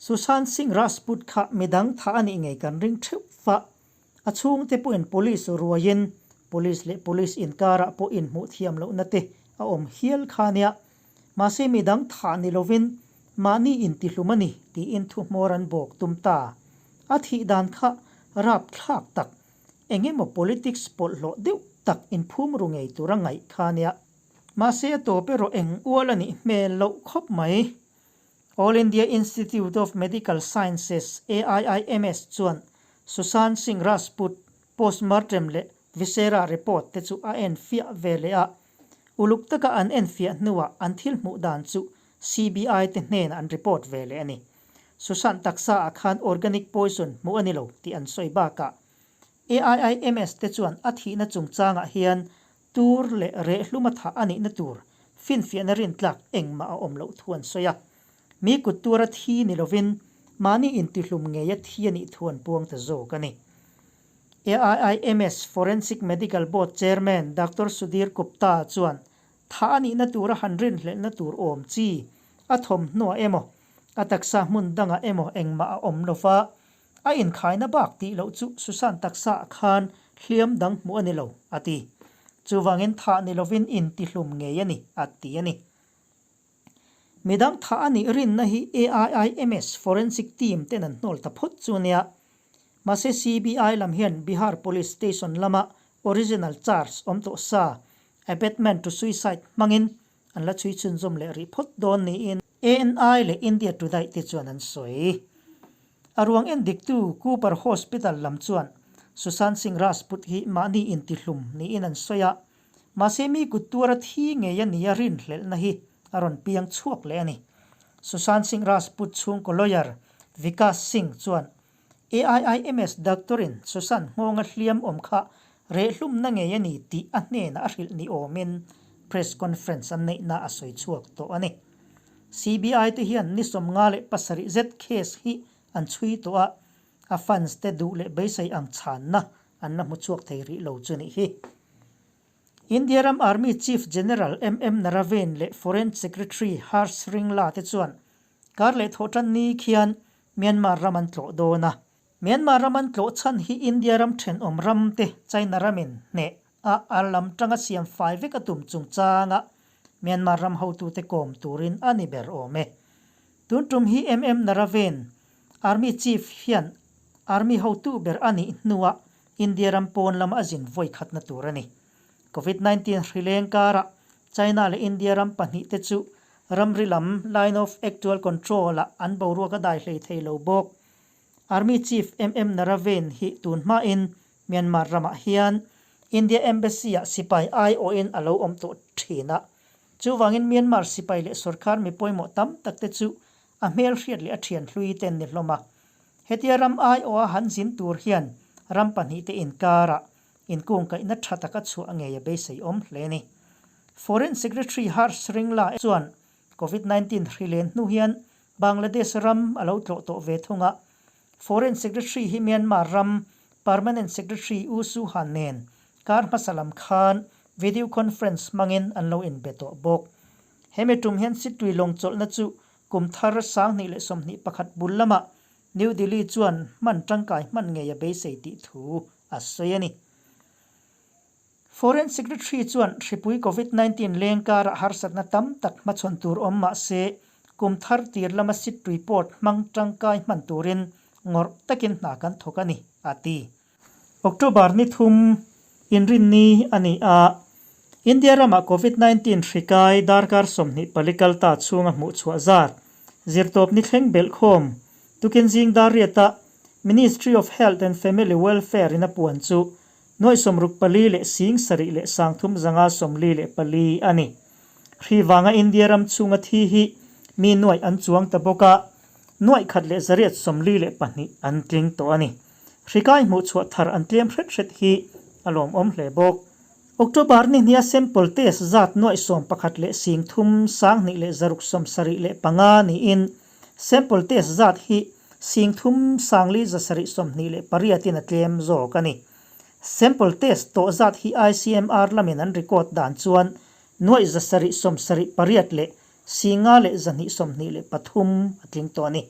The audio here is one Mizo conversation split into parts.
Sushant Singh Rajput kha midang thah a nih ngei kan ring theuh fa. A chhungte pawhin police ruaiin police leh police inkarah pawh inhmuh thiam lohna te a awm hial kha nia. Mahse midang thah ni lovin mahni intihlum a ni tiin thuhmawr an bawk tum ta. A thih dan kha rapthlak tak, eng emaw politics pawlhhlawh deuh tak inphum ru ngei tura ngaih kha nia. Mahse a tawp erawh eng ual a nih hmel loh khawp mai. All India Institute of Medical Sciences, AIIMS, chuan Sushant Singh Rajput postmortem leh viscera report te chu a enfiah ve leh a. Uluk taka an enfiah hnuah an thil hmuh dan chu CBI te hnenah an report ve leh a ni. Sushant taksa ah khan organic poison hmuh a ni lo tih an sawi bakah AIIMS te chuan a thihna chungchangah hian Tur leh rehluma thah a nihna tur finfiahna rintlak engmah a awm loh thu an sawi a. Mi kut tura thi ni lovin mahni intihlum ngeia thi a nih thu an puang ta zawk a ni. AIIMS Forensic Medical Board Chairman Doctor Sudhir Gupta chuan thah a nihna tura han rinhlelhna tur awm chi a thawmhnuah emaw, a taksa hmun dangah emaw engmah a awm lova, A inkhaina bak tih loh chu Susan taksa ah khan hliam dang hmuh a ni lo, a ti. Chuvangin thah ni lovin intihlum ngei a ni, a ti a ni. Midang thah a nih rinna hi AIIMS forensic team ten an hnawl ta phawt chu a nia. Mahse CBI lam hian Bihar Police Station lama original charge awm tawh sa, abetment to suicide hmangin an la chhui chhunzawm leh rih phawt dawn niin ANI leh India Today te chuan an sawi. A ruang en diktu Cooper Hospital lam chuan Sushant Singh Rajput hi mahni intihlum niin an sawi a, mahse mi kut tuara thi ngei a nia rinhlelhna hi a rawn piang chhuak leh a ni. Sushant Singh Rajput chhungkaw lawyer Vikas Singh chuan AIIMS doctor-in Sushant nghawnga hliam awm kha rehlumna ngei a ni tih a hnenah a hrilh ni awmin press conference an neihna a sawi chhuak tawh a ni. CBI te hian ni 57 zet case hi an chhui tawh a, a fans te duh leh beisei ang chhanna an la hmu chhuak thei rih lo chu nih hi. India ram Army Chief General MM Naravane leh Foreign Secretary Harsh Sringla te chuan kar leh thawhtan ni khian Myanmar ram an tlawh dawn a. Myanmar ram an tlawh chhan hi India ram thenawm ram te China ramin hneh a a lam tanga siam fai vek a tum chungchanga Myanmar ram hotute kawm turin a ni ber awm e. Tun tum hi MM Naravane, Army Chief hian Army hotu ber a nih hnuah India ram pawn lama a zin vawi khatna tur a ni. Covid 19 hri leng karah China leh India ram pahnihte chu ramri lam Line of Actual Control ah an boruak a dai hlei thei lo bawk. Army Chief MM Naravane hi tun hmain Myanmar ramah hian India Embassy ah sipai aiawhin a lo awm tawh thin a. Chuvangin Myanmar sipai leh sorkar mi pawimawh tam tak te chu a hmelhriat leh a thian hlui te an ni hlawm a. Hetia ram aiawha han zin tur hian ram pahnihte inkarah inkungkaihna tha taka chhuah ngei a beisei awm hle a ni. Foreign Secretary Harsh Sringla chuan Covid 19 hri len hnu hian Bangladesh ram a lo tlawh tawh ve thung a, Foreign Secretary hi Myanmar ram Permanent Secretary U Su Han nen kar hmasa lam khan video conference hmangin an lo inbe tawh bawk. Hemi tum hian Sittui lawng chawlhna chu kum thar 2021 bul lamah New Delhi chuan hman tangkai hman ngei a beisei tih thu a sawi a ni. Foreign Secretary chuan hripui Covid 19 leng karah harsatna tam tak hmachhawn tur awm mah se, kum thar tir lama sit report hmang tangkai hman turin ngawrh takin hna kan thawk a ni, a ti. October ni thum inrinni a ni a, India ramah Covid 19 hri kai darkar 24 kalta chhunga hmuh chhuah zat zirtawp ni thleng belhkhawm tukin zing dar riata Ministry of Health and Family Welfare in a puan chu Nuaih 64 7354 a ni. Hri vanga India ram chhunga thi hi mi nuaih an chuang ta bawk a, nuaih 182 an tling tawh a ni. Hri kai hmuh chhuah thar an tlem hret hret hi a lawmawm hle bawk. October ni hnia sample test zat nuaih 11 32 675 niin sample test zat hi 3 5 7 28 in a tlem zawk a ni. Sample test tawh zat hi ICMR lamin an record dan chuan nuaih 778 leh 5 leh 223 a tling tawh a ni.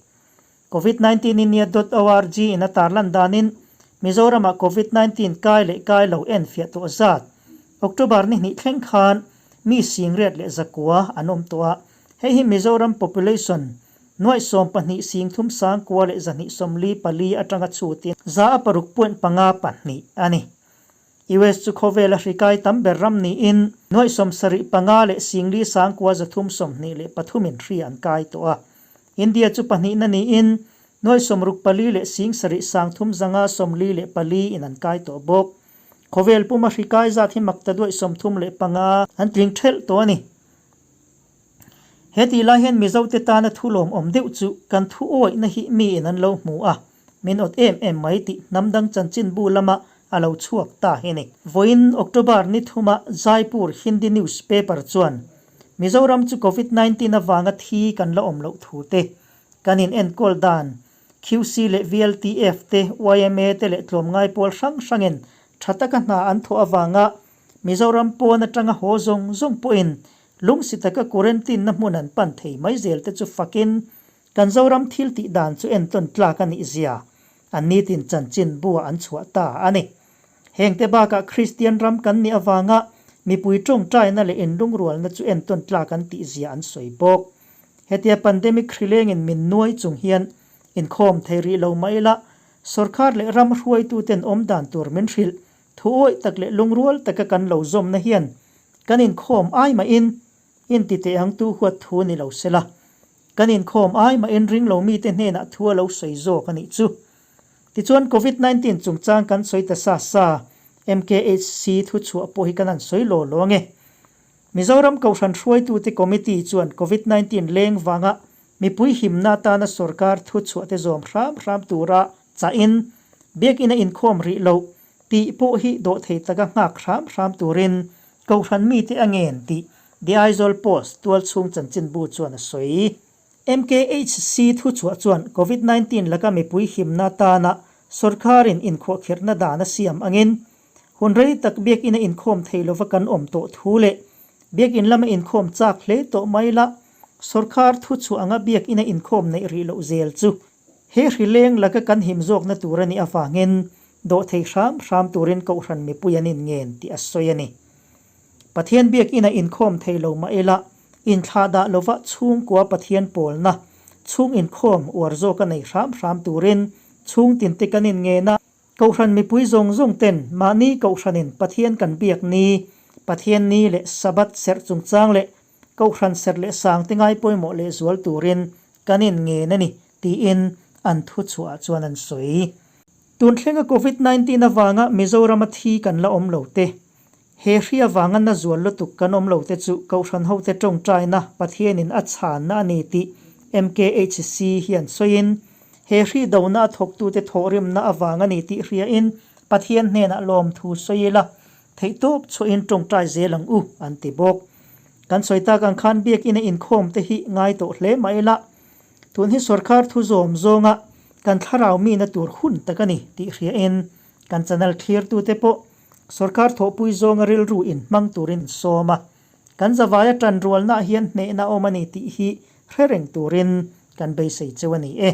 Covid 19 India dot org in a tarlan danin Mizoramah Covid 19 kai leh kai lo enfiah tawh zat October ni hnih thleng khan mi singriat leh zakua an awm tawh a, hei hi Mizoram population nuaih 12 singthum sangkua leh 244 atanga chhutin 6.52 a ni. US chu khawvela hri kai tam ber ram niin nuaih 75 leh singli sangkua 323 in hri an kai tawh a. India chu pahnihna niin nuaih 64 leh sing sarih sang thum 544 in an kai tawh bawk. Khawvel puma hri kai zat hi makta duaih 35 an tling thelh tawh a ni. He tih lai hian Mizote tana thu lawmawm deuh chu kan thu awihna hi miin an lo hmu a, min awt em em mai tih hnam dang chanchinbu lama a lo chhuak ta hi ni. Vawiin October ni thuma Jaipur Hindi Newspaper chuan Mizoram chu Covid 19 avanga thi kan la awm loh thu te, kan in enkawl dan QC leh VLTF te, yma te leh tlawmngai pawl hrang hrangin tha taka hna an thawh avanga Mizoram pawn atanga haw zawng zawng pawhin lungsi taka quarantine na hmun an pan thei mai zel te chu fakin kan Zoram thil tih dan chu entawn tlak a nih zia an nitin chanchin bua an chhuah ta a ni. Heng te bakah Kristian ram kan nih avanga mipui tawngtaina leh inlungrualna chu entawn tlak an tih zia an sawi bawk. Hetia pandemic hrilengin min nuai chung hian inkhawm thei rih lo mai la, sorkar leh ram hruaituten awm dan tur min hrilh Thu awih tak leh lungrual taka kan lo zawmna hian kan inkhawm ai mahin inti teh ang tu huat thu ni lo se la, kan inkhawm ai mahin ring lo mite hnenah thu a lo sawi zawk a nih chu. Tichuan Covid 19 chungchang kan sawi ta sa sa, MKHC thu chhuah pawh hi kan han sawi law law ange. Mizoram Kohhran hruaitute Committee chuan Covid 19 leng vanga mipui himna atana sorkar thu chhuahte zawm hram hram tura chahin Biakinn a inkhawm rih loh tih pawh hi dawhthei taka nghak hram hram turin Kohhran mite a ngen tih The Aizawl Post tualchhung chanchinbu chuan a sawi. MKHC thuchhuah chuan Covid 19 laka mipui himna atana sorkarin inkhuahkhirhna dan a siam angin hun rei tak Biakinn a inkhawm thei lova kan awm tawh thu leh Biakinn lama inkhawm chak hle tawh mai la sorkar thuchhuah anga Biakinn a inkhawm neih rih loh zel chu He hri leng laka kan him zawkna tur a nih avangin dawhthei hram hram turin Kohhran mipui an inngen tih a sawi a ni. Pathian biakinn a inkhawm thei lo mah ila, inthlah dah lova chhungkua Pathian pawlna chhung inkhawm uar zawka nei hram hram turin chhungtinte kan inngen a. Kohhran mipui zawng zawng ten mahni Kohhranin Pathian kan biak ni, Pathian ni leh Sabbath serh chungchang leh Kohhran serh leh sangte ngai pawimawh lehzual turin kan inngen a ni, tiin an thuchhuah chuan an sawi. Tun thlenga Covid 19 avanga Mizorama thi kan la awm lo te, he hri avanga na zual lutuk kan awm lo te chu Kohhran hote tawngtaina Pathianin a chhanna a ni tih MKHC hian sawiin, he hri dona a thawktute thawhrimna avang a ni tih hriain Pathian hnenah lawmthu sawi ila, Theihtawp chhuahin tawngtai zel ang u, an ti bawk. Kan sawi tak ang khan biakinn a inkhawm te hi ngai tawh hle mah ila, tun hi sorkar thu zawm zawnga kan thlarau mina tur hun tak a ni tih hriain kan channel thlirtute pawh sorkar thawhpui zawnga rilru inhmang turin in sawm a. Kan zavaia tanrualnaah hian hnehna awm a ni tih hi hre reng turin kan beisei cheu a ni e.